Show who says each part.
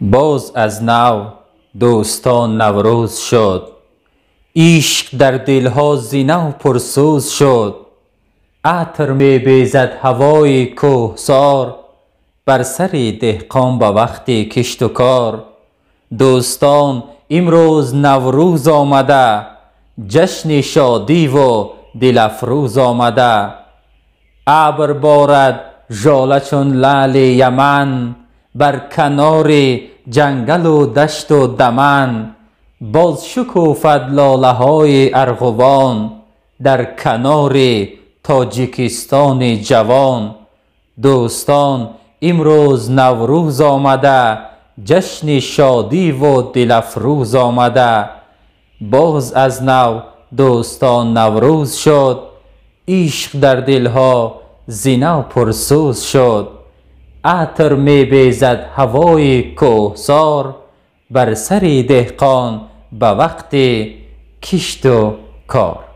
Speaker 1: Боз аз нав дӯстон Наврӯз шуд, ишқ дар дилҳо зи нав пурсӯз шуд. Атр мебезад ҳавои кӯҳсор, бар сари деҳқон ба вақти кишту кор. Дӯстон, имрӯз Наврӯз омада, ҷашни шодиву дилафрӯз омада. Абр борад жола чун лаъли Яман, бар канори ҷангалу дашту даман. Боз шукуфад лолаҳои арғувон, дар канори Тоҷикистони ҷавон. Дӯстон, имрӯз Наврӯз омада, ҷашни шодиву дилафрӯз омада. Боз аз нав дӯстон Наврӯз шуд, ишқ дар дилҳо зи нав пурсӯз шуд. Атр мебезад ҳавои кӯҳсор, бар сари деҳқон ба вақти кишту кор.